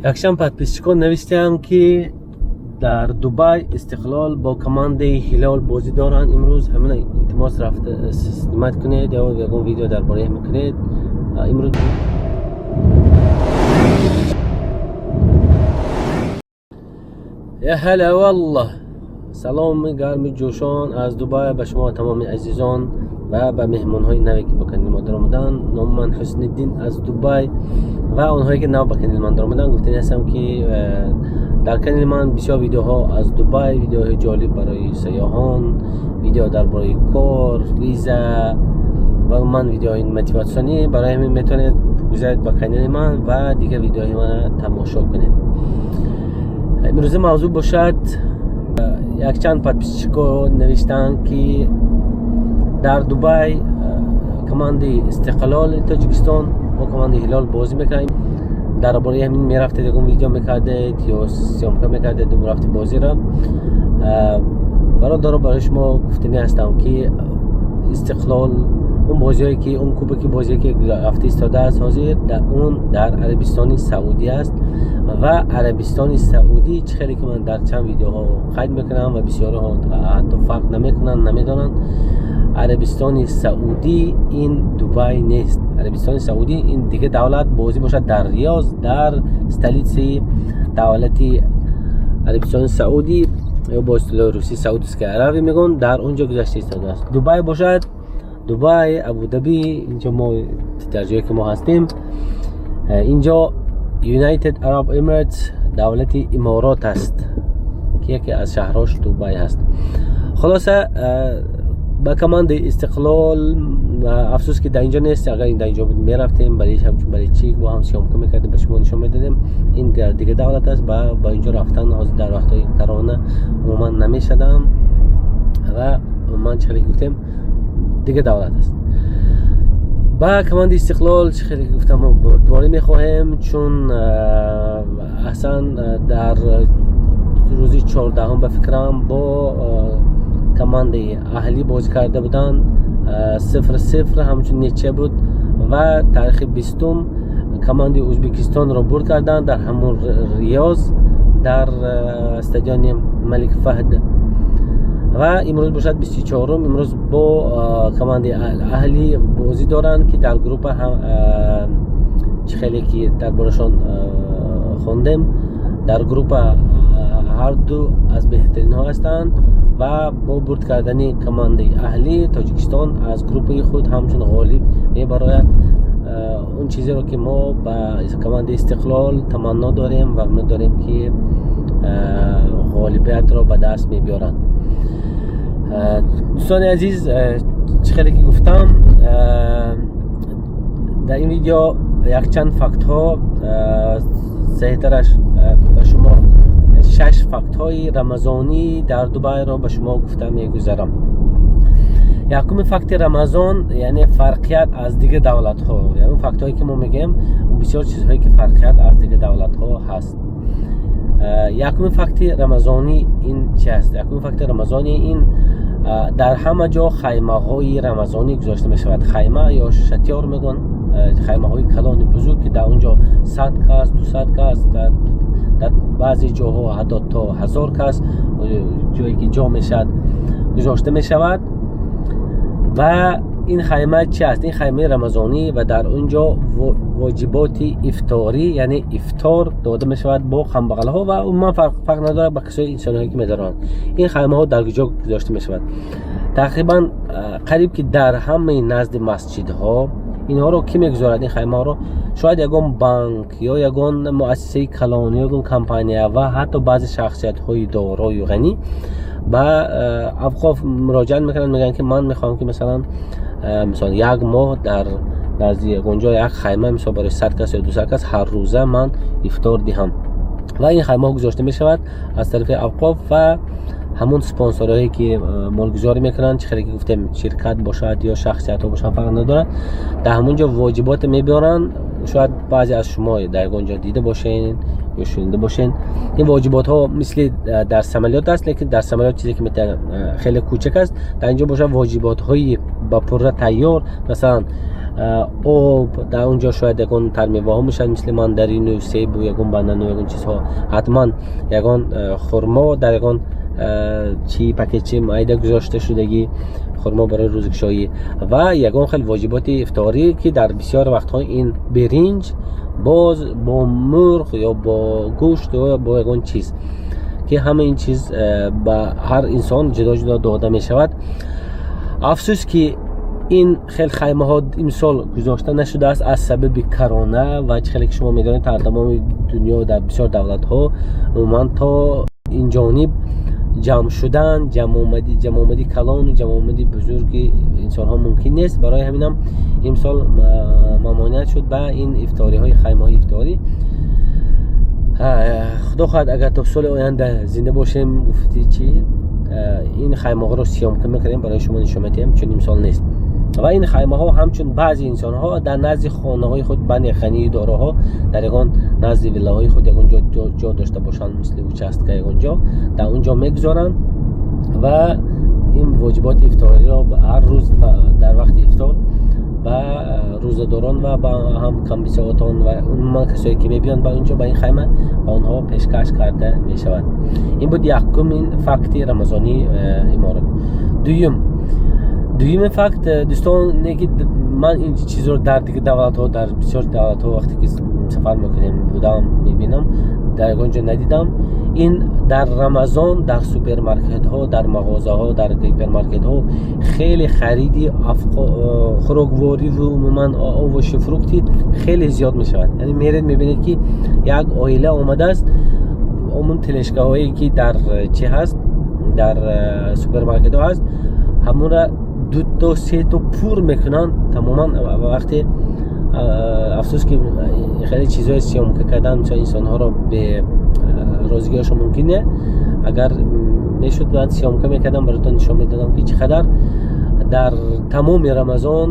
Якчанд подписчикон навиштаам, ки дар Дубай Истиқлол бо командаи Ҳилол бозӣ доранд имрӯз. Ҳамина илтимос, рафта снимать кунед ё ягон видео дар бораи ҳамин кунед имрӯз. Я ҳала валлоҳ, саломи гарми ҷӯшон аз Дубай ба шумо тамоми азизон ва ба меҳмонҳои наве, ки ба канали мо даромаданд. Номи ман Ҳусниddин аз Дубай ва онҳое, ки нав ба канали ман даромаданд, гуфтани ҳастам, ки дар канали ман бисёр видеоҳо аз Дубай, видеоҳои ҷолиб барои сайёҳон, видео дар бораи кор, виза ва умуман видеоҳои мотиватсионӣ. Барои ҳамин метавонед гузаред ба канали ман ва дигар видеоҳои мана тамошо кунед. Имрӯза мавзӯъ бошад, якчанд подписчико навиштаанд, ки дар Дубай командаи Истиқлоли Тоҷикистон бо командаи Ҳилол бозӣ мекунад. Дар бораи ҳамин мерафтед, ягон видео мекардед ё съёмка мекардед, рафти бозиро. Бародаро, барои шумо гуфтанӣ ҳастам, ки Истиқлол он бозиҳое, ки он кубоки бозие, ки рафта истодааст ҳозир, он дар Арабистони Саудӣ аст. Ва Арабистони Саудӣ, чӣ хеле ки ман дар чанд видеоҳо қайд мекунам ва бисёриҳо ҳатто фарқ намекунанд, намедонанд, Арабистони Саудӣ ин Дубай нест. Арабистони Саудӣ ин дига давлат. Бозӣ бошад дар Риёз, дар столицаи давлати Арабистони Саудӣ ё бо истилоҳи русӣ Саудовская Аравия мегӯянд, дар он ҷо гузашта истодааст. Дубай бошад, Дубай, Абудаби, инҷо мо дар ҷое ки мо ҳастем, инҷо United Arab Emirates, давлати Иморот аст, ки яке аз шаҳрҳош Дубай ҳаст. Хулоса, ба командаи Истиқлол афсӯс, ки дар инҷо нест. Агар дар инҷо буд, мерафтем барои ҳамчун барои чи бо ҳам съёмка мекардем, ба шумо нишон медодем. Ин дар дига давлат аст, ба инҷо рафтан ҳозир дар вақтҳои корона умуман намешадам. Ва умуман, чӣ хеле гуфтем, дига давлат аст. Ба командаи Истиқлол, чӣ хеле гуфтам, мо бурдборӣ мехоҳем, чун аҳсан дар рӯзи 14-ум, ба фикрам, бо командаи Аҳлӣ бозӣ карда буданд, 0-0, ҳамчун ничья буд. Ва таърихи 20-ум командаи Ӯзбекистонро бурд карданд дар ҳамун Риёз, дар стадиони Малик Фаҳд. Ва имрӯз бошад 24-ум, имрӯз бо командаи Аҳлӣ бозӣ доранд, ки дар группа, чӣ хеле ки дар борашон хондем, дар группа ҳарду аз беҳтаринҳо ҳастанд. Ва бо бурд кардани командаи Аҳлӣ Тоҷикистон аз группаи худ ҳамчун ғолиб мебарояд. Он чизеро, ки мо ба командаи Истиқлол таманно дорем ва умед дорем, ки ғолибиятро ба даст мебиёранд. Дӯстони азиз, чӣ хеле ки гуфтам, дар ин видео якчанд фактҳо, саҳитараш ба шумо шаш фактҳои рамазонӣ дар Дубайро ба шумо гуфта мегузарам. Якуми факти Рамазон, яъне фарқият аз дигар давлатҳо. Он фактҳое, ки мо мегӯем, бисёр чизҳое, ки фарқият аз дигар давлатҳо ҳаст. Якуми факти рамазонӣ ин чи аст? Якуми факти рамазонӣ ин дар ҳама ҷо хаймаҳои рамазонӣ гузошта мешавад. Хайма ё шатёр мегӯянд, хаймаҳои калони бузург, ки дар он ҷо 100 кас, 200 кас, дар баъзе ҷоҳо ҳатто то 1000 кас, ҷое ки ҷо мешавад, гузошта мешавад. Ва ин хайма чи аст? Ин хаймаи рамазонӣ ва дар он ҷо воҷиботи ифторӣ, яъне ифтор дода мешавад бо камбағалҳо ва умуман фарқ надорад, ба касои инсонҳое, ки медоранд. Ин хаймаҳо дар куҷо гузошта мешавад? Тақрибан қариб ки дар ҳамаи назди масҷидҳо. Инҳоро кӣ мегузорад ин хаймаҳоро? Шояд ягон банк ё ягон муассисаи калон ё ягон компания ва ҳатто баъзе шахсиятҳои дорою ғанӣ ба авқоф муроҷиат мекунанд, мегӯянд, ки ман мехоҳам, ки масалан, мисол, як моҳ дар назди ягон ҷо як хайма, мисол, барои 100 кас ё 200 кас ҳар рӯза ман ифтор диҳам. Ва ин хаймаҳо гузошта мешавад аз тарафи авқоф ва ҳамун спонсорҳое, ки молгузорӣ мекунанд. Чӣ хеле ки гуфтем, ширкат бошад ё шахсиятҳо бошанд, фарқ надорад, дар ҳамун ҷо воҷиботе мебиёранд. Шояд баъзе аз шумо дар ягон ҷо дида бошед ё шунида бошед. Ин воҷиботҳо мисли дар самолёт аст, лекин дар самолёт чизе ки хеле кӯчак аст, дар инҷо бошад воҷиботҳои ба пурра тайёр, масалан. Об дар он ҷо, шояд ягон тармеваҳо мешавад, мисли мандарину себу ягон банану ягон чизҳо, ҳатман ягон хурмо дар ягон чи пакетчи майда гузошта шудагӣ, хурмо барои рӯзакушоӣ ва ягон хел воҷиботи ифторӣ, ки дар бисёр вақтҳо ин биринҷ боз бо мурғ ё бо гӯшт ё бо ягон чиз, ки ҳама ин чиз ба ҳар инсон ҷудо ҷудо дода мешавад. Афсӯс, ки ин хел хаймаҳо имсол гузошта нашудааст аз сабаби корона. Ва чӣ хеле ки шумо медонед, дар тамоми дунё, дар бисёр давлатҳо умуман то ин ҷониб ҷамъ шудан, ҷамъомади калону ҷамъомади бузурги инсонҳо мумкин нест. Барои ҳаминам имсол мамоният шуд ба ин ифториҳои хаймаҳои ифторӣ. Худо хоҳад, агар то соли оянда зинда бошем, гуфти чи, ин хаймаҳоро съёмка мекунем, барои шумо нишон медиҳем, чун имсол нест. Ва ин хаймаҳо ҳамчун баъзе инсонҳо дар назди хонаҳои худ, бани ғании дороҳо, дар ягон назди виллаҳои худ ягон ҷо дошта бошанд, мисли участка, ягон ҷо, дар он ҷо мегузоранд ва ин воҷиботи ифториро ҳар рӯз дар вақти ифтор ба рӯзадорон ва ба ҳам камбисоатон ва умуман касое ки мебиёнд ба он ҷо, ба ин хайма, ба онҳо пешкаш карда мешавад. Ин буд якумин факти рамазонии Иморот. Дуюми факт, дӯстоне, ки ман ин чизро дар дигар давлатҳо, дар бисёр давлатҳо вақте ки сафар мекунем, будам, мебинам, дар ягон ҷо надидам. Ин дар Рамазон дар супермаркетҳо, дар мағозаҳо, дар гипермаркетҳо хеле хариди хӯроквориву умуман овощи, фрукты хеле зиёд мешавад. Яъне меред, мебинед, ки як оила омадааст, омун тележкаҳое ки дар чи ҳаст, дар супермаркетҳо ҳаст, ҳамонра дуто сето пур мекунанд тамоман. Вақте, афсӯс, ки хеле чизҳои съёмка кардан, мисол, инсонҳоро бе розигиашон мумкин не. Агар мешуд, ман съёмка мекардам, баротон нишон медодам, ки чӣ қадар дар тамоми Рамазон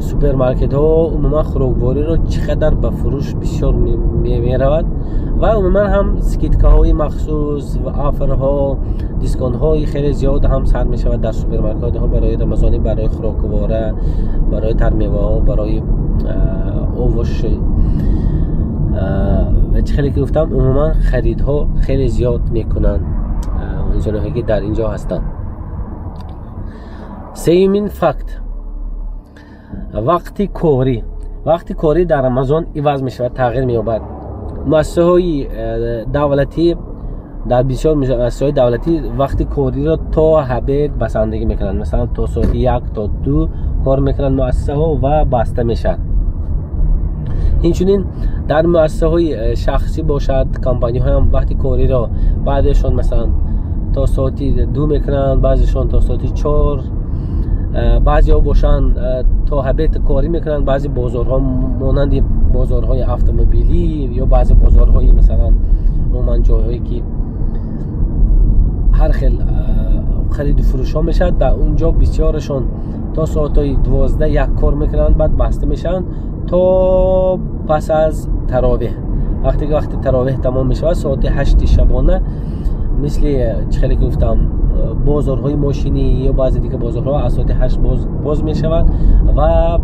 супермаркетҳо умуман хӯроквориро чӣ қадар ба фурӯш бисёр меравад ва умуман ҳам скидкаҳои махсус ва офферҳо, дисконтҳои хеле зиёд ҳам сар мешавад дар супермаркетҳо барои рамазонӣ, барои хӯроквора, барои тармеваҳо, барои овощи. Чӣ хеле ки гуфтам, умуман харидҳо хеле зиёд мекунанд инсонҳое ки дар ин ҷо ҳастанд. Сеюмин факт: вақти корӣ. Вақти корӣ дар Рамазон иваз мешавад, тағйир меёбад. Муассисаҳои давлатӣ, дар бисёр муассисаҳои давлатӣ вақти кориро то обед басандагӣ мекунанд. Масалан, то соати 1 то 2 кор мекунанд муассисаҳо ва баста мешавад. Инчунин дар муассисаҳои шахсӣ бошад, компанияҳоям вақти кориро баъдешон, масалан, то соати 2 мекунанд, баъзешон то соати 4, баъзеҳо бошанд, то обед корӣ мекунанд. Баъзе бозорҳо, монанди бозорҳои автомобилӣ ё баъзе бозорҳои, масалан, умуман ҷойҳое ки ҳар хел хариду фурӯшҳо мешавад, дар он ҷо бисёрашон то соатҳои 12, 1 кор мекунанд, баъд баста мешаванд то пас аз таровеҳ. Вақте ки вақти таровеҳ тамом мешавад, соати 8-и шабона, мисли чӣ хеле ки гуфтам, бозорҳои мошинӣ ё баъзе дигар бозорҳо аз соати 8 боз мешавад ва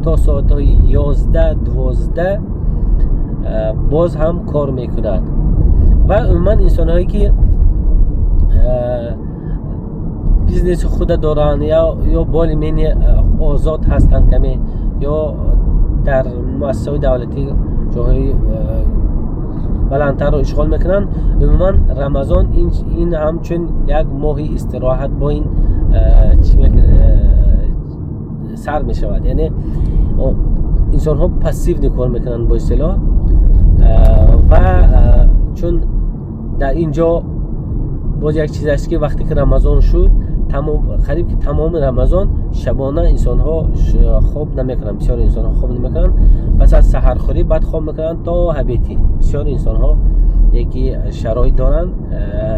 то соатҳои 11, 12 боз ҳам кор мекунад. Ва умуман инсонҳое ки бизнеси худа доранд ё более-менее озод ҳастанд каме, ё дар муассисаҳои давлатӣ ҷойҳои баландтарро ишғол мекунанд, умуман Рамазон ин ҳамчун як моҳи истироҳат бо ин сар мешавад. Яъне инсонҳо пассивный кор мекунанд, бо истилоҳ. Ва чун дар ин ҷо боз як чиз аст, ки вақте ки Рамазон шуд, қариб ки тамоми Рамазон шабона инсонҳо хоб намекунанд. Бисёр инсонҳо хоб намекунанд. Пас аз саҳархӯрӣ баъд хоб мекунанд то обедӣ. Бисёр инсонҳо яке шароит доранд,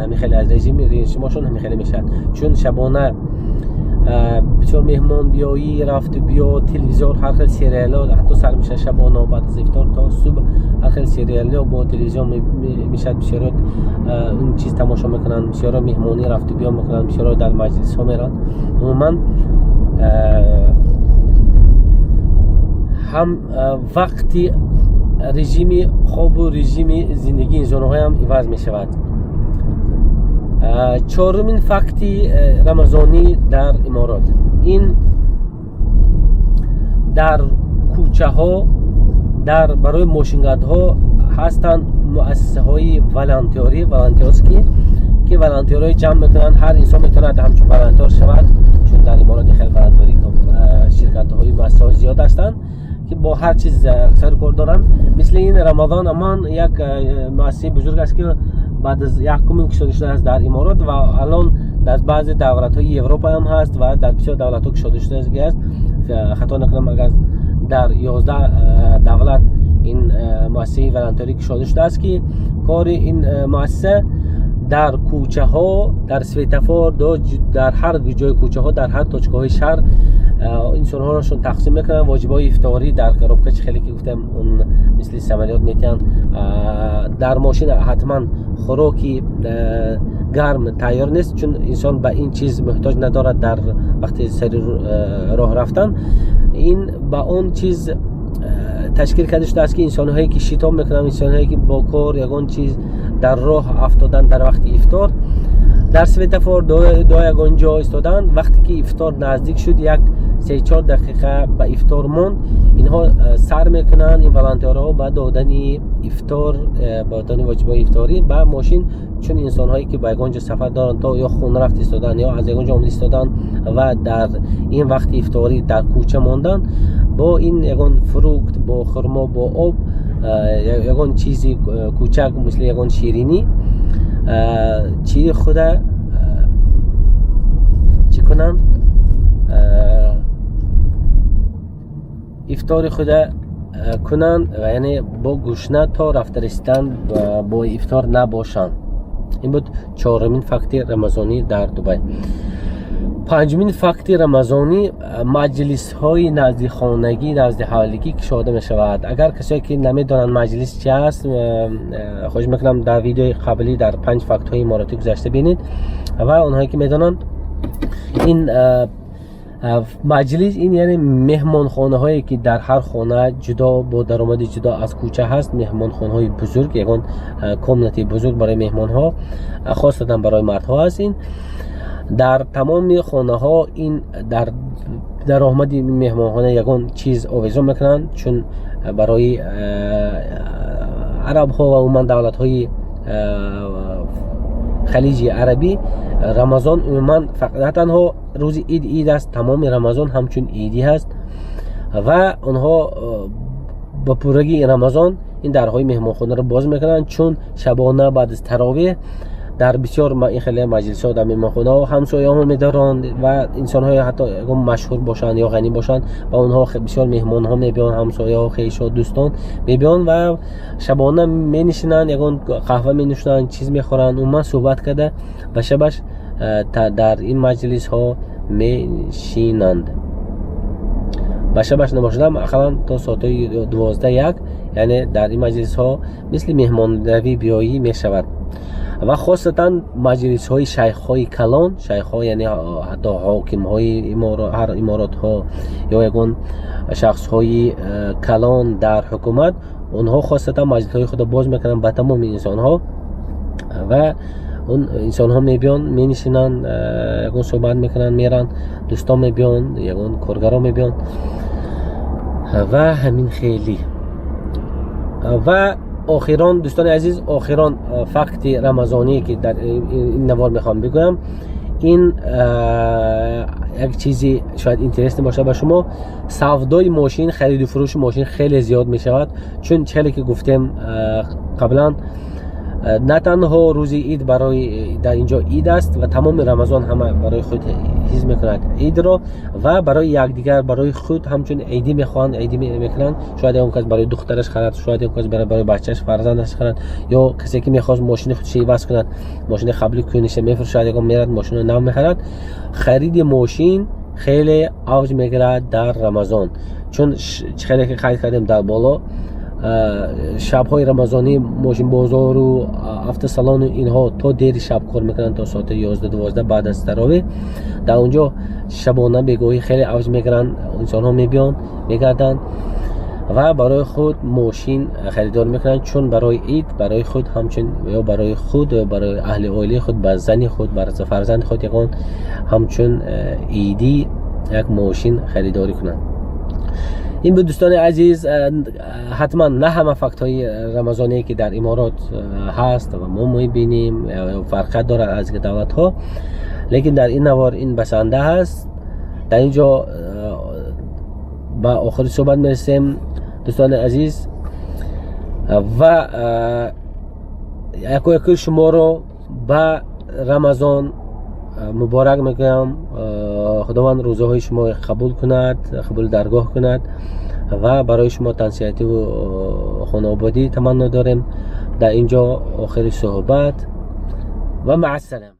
ҳамин хеле аз режимошон ҳамин хеле мешавад, чун шабона бисёр меҳмон биёӣ, рафту биё, телевизор, ҳар хел сериалҳо ҳатто сар мешавад. Шабона баъд аз ифтор то субҳ ҳар хел сериалҳо бо телевизион мешавад. Бисёро он чиз тамошо мекунанд, бисёро меҳмонӣ рафту биё мекунанд, бисёро дар маҷлисҳо мераванд. Умуман Ҳам вақти режими хобу режими зиндагии инсонҳоям иваз мешавад. Чорумин факти рамазонӣ дар Иморот: ин дар кӯчаҳо дар барои мошингардҳо ҳастанд муассисаҳои волонтёрӣ, волонтёрский, ки волонтёрҳои ҷамъ мекунанд. Ҳар инсон метавонад ҳамчун волонтёр шавад, чун дар Иморот хеле волонтёрӣ ширкатҳои, муассисаҳои зиёд ҳастанд, ки бо ҳар чиз сару кор доранд. Мисли ин Рамазон Амон як муассисаи бузург аст, ки баъд аз якумин кушода шудааст дар Иморот ва алон дар баъзе давлатҳои Европа ҳам ҳаст ва дар бисёр давлатҳо кушода шудааст. Хато накунам, агар дар 11 давлат ин муассисаи волонтёрӣ кушода шудааст, ки кори ин муассиса дар кӯчаҳо, дар светофор, дар ҳар ҷои кӯчаҳо, дар ҳар точкаҳои шаҳр инсонҳорошон тақсим мекунанд воҷибҳои ифторӣ дар коробка, чи хеле ки гуфтем, он мисли самолёт метиҳанд. Дар мошин ҳатман хӯроки гарм тайёр нест, чун инсон ба ин чиз муҳтоҷ надорад дар вақти сари роҳ рафтан. Ин ба он чиз ташкил карда шудааст, ки инсонҳое ки шитоб мекунанд, инсонҳое ки бо кор ягон чиз дар роҳ афтоданд, дар вақти ифтор дар светофор до ягон ҷо истоданд, вақте ки ифтор наздик шуд, як 3-4 дақиқа ба ифтор монд, инҳо сар мекунанд, ин волонтёрҳо, ба додани ифтор, ба додани воҷибҳои ифторӣ ба мошин, чун инсонҳое ки ба ягон ҷо сафар доранд, то ё хона рафта истоданд, ё аз ягон ҷо омада истоданд ва дар ин вақти ифторӣ дар кӯча монданд, бо ин ягон фрукт, бо хурмо, бо об, ягон чизи кӯчак, мисли ягон ширинӣ, чи худа чӣ кунанд, ифтори худа кунанд ва яъне бо гушна то рафта расидан бо ифтор набошанд. Ин буд чорумин факти рамазонӣ дар Дубай. Панҷумин факти рамазонӣ: маҷлисҳои назди хонагӣ, назди ҳавлигӣ кушода мешавад. Агар касое ки намедонанд маҷлис чи аст, хоҳиш мекунам, дар видеои қаблӣ, дар панҷ фактҳои иморотӣ гузашта бинед, ва онҳое ки медонанд, ин маҷлис ин яъне меҳмонхонаҳое, ки дар ҳар хона ҷудо, бо даромади ҷудо аз кӯча ҳаст. Меҳмонхонаҳои бузург, ягон комнати бузург барои меҳмонҳо, хосатан барои мардҳо аст. Ин дар тамоми хонаҳо ин дар даромади меҳмонхона ягон чиз овезон мекунанд, чун барои арабҳо ва умуман давлатҳои Халиҷи Арабӣ Рамазон умуман на танҳо рӯзи ид ид аст, тамоми Рамазон ҳамчун идӣ ҳаст ва онҳо ба пуррагии Рамазон ин дарҳои меҳмонхонаро боз мекунанд, чун шабона баъд аз таровеҳ дар бисёр ин хеле маҷлисҳо дар меҳмонхонаҳо ҳамсояҳо медоранд ва инсонҳое, ҳатто ягон машҳур бошанд ё ғанӣ бошанд, ба онҳо бисёр меҳмонҳо мебиёнд, ҳамсояҳо, хешо, дӯстон мебиёнд ва шабона менишинанд, ягон қаҳва менӯшанд, чиз мехӯранд, умуман суҳбат карда ба шабаш дар ин маҷлисҳо менишинанд. Ба шабаш набошадам, ақаллан то соатҳои 12, 1, яъне дар ин маҷлисҳо мисли меҳмонравӣ биёӣ мешавад ва хосатан маҷлисҳои шайхҳои калон, шайхҳо яъне ҳатто ҳокимҳои ҳар иморотҳо ё ягон шахсҳои калон дар ҳукумат, онҳо хосатан маҷлисҳои худро боз мекунанд ба тамоми инсонҳо ва он инсонҳо мебиёнд, менишинанд, ягон суҳбат мекунанд, меранд, дӯстон мебиёнд, ягон коргаро мебиёнд ва ҳамин хеле. Ва охирон, дӯстони азиз, охирон факти рамазоние, ки дар ин навор мехоҳам бигӯям, ин як чизи шояд интересный бошад ба шумо: савдои мошин, хариду фурӯши мошин хеле зиёд мешавад, чун хеле ки гуфтем қаблан, на танҳо рӯзи ид барои дар инҷо ид аст ва тамоми Рамазон ҳама барои худ ҳис мекунад идро ва барои якдигар, барои худ ҳамчун идӣ мехоҳанд, идӣ мекунанд. Шояд ягон кас барои духтараш харад, шояд ягон кас барои бачааш, фарзандаш харад, ё касе ки мехост мошини худша иваз кунад, мошини қабли кӯниша мефурӯшад, ягон мерад, мошини нав мехарад. Хариди мошин хеле авҷ мегирад дар Рамазон, чун хеле ки қайд кардем дар боло, шабҳои рамазонӣ мошинбозору автосалону инҳо то дери шаб кор мекунанд, то соати 11, 12 баъд аз таровеҳ. Дар он ҷо шабона, бегоҳӣ хеле авҷ мегиранд, инсонҳо мебиёнд, мегарданд. Ва барои худ мошин харидор мекунанд, чун барои ид барои худ ҳамчун ё барои худ ё барои аҳли оилаи худ, ба зани худ, бар фарзанди худ ягон ҳамчун идӣ як мошин харидорӣ кунанд. Ин буд, дӯстони азиз. Ҳатман на ҳама фактҳои рамазоние, ки дар Иморот ҳаст ва мо мебинем, фарқият дорад аз дигар давлатҳо, лекин дар ин навор ин басанда ҳаст. Дар ин ҷо ба охири суҳбат мерасем, дӯстони азиз, ва яко яки шуморо ба Рамазон муборак мегӯям. Худованд рӯзаҳои шумо қабул кунад, қабули даргоҳ кунад ва барои шумо тансиҳативу хонаободӣ таманно дорем. Дар ин ҷо охири суҳбат ва маъассалам.